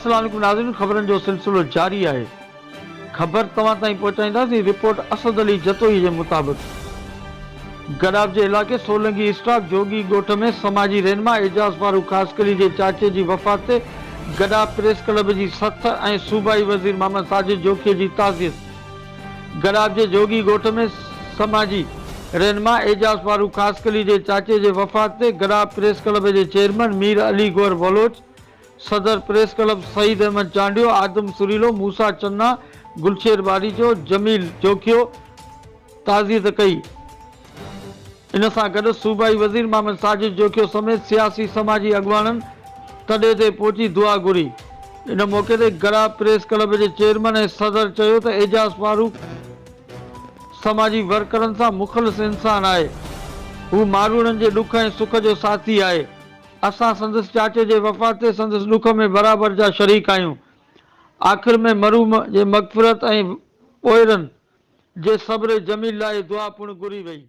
السلام عليڪم ناظرين خبرن جو سلسلو جاري آهي خبر توهان تائين پهچائينداسين رپورٽ اسد علي جتوئي جي مطابق گڏاپ جي علائقي سولنگي اسٽاپ جوڳي ڳوٺ ۾ سماجي رهنما اعجاز فاروق خاصخيلي جي چاچي جي وفات تي گڏاپ پريس ڪلب جي سٿ ۽ صوبائي وزير محمد ساجد جوکيي جي تعزيت گڏاپ جي جوڳي ڳوٺ ۾ سماجي رهنما اعجاز فاروق خاصخيلي جي چاچي جي وفات تي گڏاپ پريس ڪلب جي چيئرمين مير علي گوهر بلوچ، صدر پريس ڪلب سعيد احمد چانڊيو، آدم سريلو، موسيٰ چنا، گلشير ٻاريجو، جميل جوکيو تعزيت ڪئي. ان سان گڏ صوبائي وزير محمد ساجد جوکيو سميت سياسي سماجي اڳواڻن تڏي تي پهچي دعا گهري. ان موقعي تي گڙا پريس ڪلب جي چيئرمين ۽ صدر چيو ته اعجاز فاروق سماجي ورڪرن سان مخلص انسان آهي، هو ماروئڙن جي ڏک ۽ سک جو ساٿي آهي، اسان سندس چاچي جي وفات تي سندس ڏک ۾ برابر جا شريڪ آهيون. آخر ۾ مرحوم جي مغفرت ۽ پوئرن جي صبر جميل لاء دعا پڻ گهري وئي.